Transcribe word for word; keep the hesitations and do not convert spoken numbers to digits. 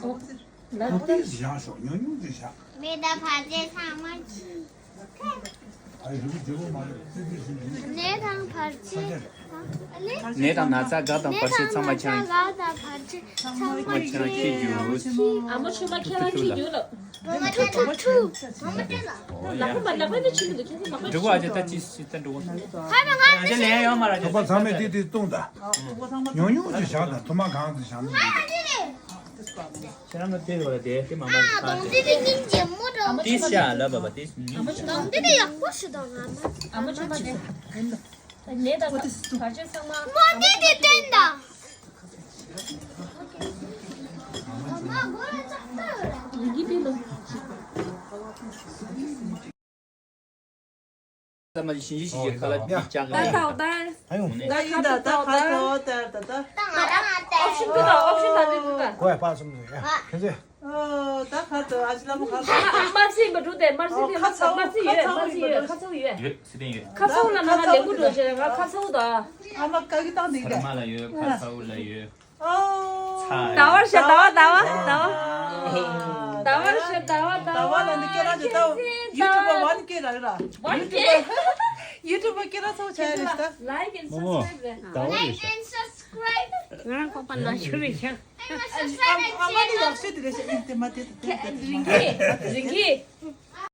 ལ་ཏོག་ཏོག་ཙམ་བཞག་ཤོག་ཉུང་ཉུང་ཙམ་བཞག་མེ་དང་བར་ཆད་ཚང་མ་ཁྱེར། ཨ་ཡི་རུ་རྒྱལ་པོ་མ་རེད་ཙི་ཙི་ཞིག་ཡིན། གནས་དང་བར་ཆད་ཚང་མ་ལས། གནས་དང་ན་ཚ་འགག་དང་བར་ཆད་ཚང་མ་ཁྱེད་རང་། གནས་དང་ན་ཚ་འགག་དང་བར་ཆད་ཚང་མ་ཁྱེད་རང་ཁྱེར་རྒྱུ། ཨ་མ་ཆུང་མ་ཁྱེད་རང་ཁྱེར་རྒྱུ་ལ། ཨ་མ་ཆུང་མ་ཆུང་། ཨ་མ་ཆུང་མ་ཆུང་། ལག་པ་མ་ལག་པ་ནི་ཆུང་དུ་ཁྱེད་ཚོ་ལག་པ་འགྲོ་གོ་ཨ་ཅེ་ད་ཅི་ཞིག་ད་འགྲོ་གོ་ཨ་ཅེ་ལན་ཡོད་མ་ར་ཁྱོད་པ་ཚང་མས་དེ་དེ་བཏུང་ད། ཉུང་ཉུང་ཅིག་བཞག་ད་ཐུར་མ་གང་ཙམ་བཞག་ན། ཁྱེད་རང་གི་དེ་རོ་ལ་དེ་དེ་མ་མ་ཨ་གདོང་དེ་དེ་སྙིང་རྗེ་མོ་འདྲ། ཏི་ཤ་ལ་བ་བ་ཏི་ཤ་གདོང་དེ་དེ་ཡག་པོ་ཞིག་འདུག་ཨ་མ་ཆུང་མ་དེ། ལས་དང་བར་ཆད་ཚང་མ། མོ་དེ་དེ་བསྟན་ད། ད་མ་ཞིན་ཞིན་ཞིན་ཁ་ལ་ཡ་ཅང་ད་ད་ད། ད་ཡིན་ད་ད་ཁ་ཐོ་ད་ད་ད། ད་ང་ད་ང་ད། ཨོབ་ཤིན་ཏུ་ད་ཨོབ་ཤིན་ད་ད་ད། གོ་ཡ་པ་སུམ་ཡ་ཁྱེད་ཚོས། ཨོ་ད་ཁ་ཐོ་ཨ་ཅི་ལ་མོ་ཁ་ཐོ། མ་རྩིས་མ་འགྲོ་དེ་མ་རྩིས་དེ་མ་རྩིས་མ་རྩིས་ཡོད་མ་རྩིས་ཡོད་ཁ་ཚ་ཡོད། ཡོད་སི་ཏན་ཡོད། ཁ་ཚ་ལ་ན་ང་ལེགས་པོ་འགྲོ་ཞེས་ང་ཁ་ཚ་ད། ཨ་མ་ཀ་གི་ཏང་དེ་ས་ར་མ་ལ་ཡོད་ཁ་ཚ་ལ་ཡོད། ཨོ། ཟླ་བར་ཤ་ཟླ་བ་ཟླ་བ་ཟླ་བ། ཟླ་བར་ཤ་ཟླ་བ་ཟླ་བ། ཟླ་བ་ལ་འདི་སྐད་རང་ཅིག་ལྟ། ཡུ་ཊུབ་པ་ཝན་ཀེ་ར་རེད་ར། ཝན་ཀེ། ཡུ་ཊུབ་པ་སྐད་རང་ཚོ་ཆ་རེད་ད། Like and subscribe རེད། ཟླ་བ་རེད། Like and subscribe. ང་རང་ཁོག་པ་ན་ཤོར་རེད་ཤག་ཨ་མ་ཨ་མ་ནི་ཡག་ཤོས་དེ་རེད་ཤག་ཨིན་དེ་མ་དེ་དེ་དེ་རིང་གི་རིང་གི།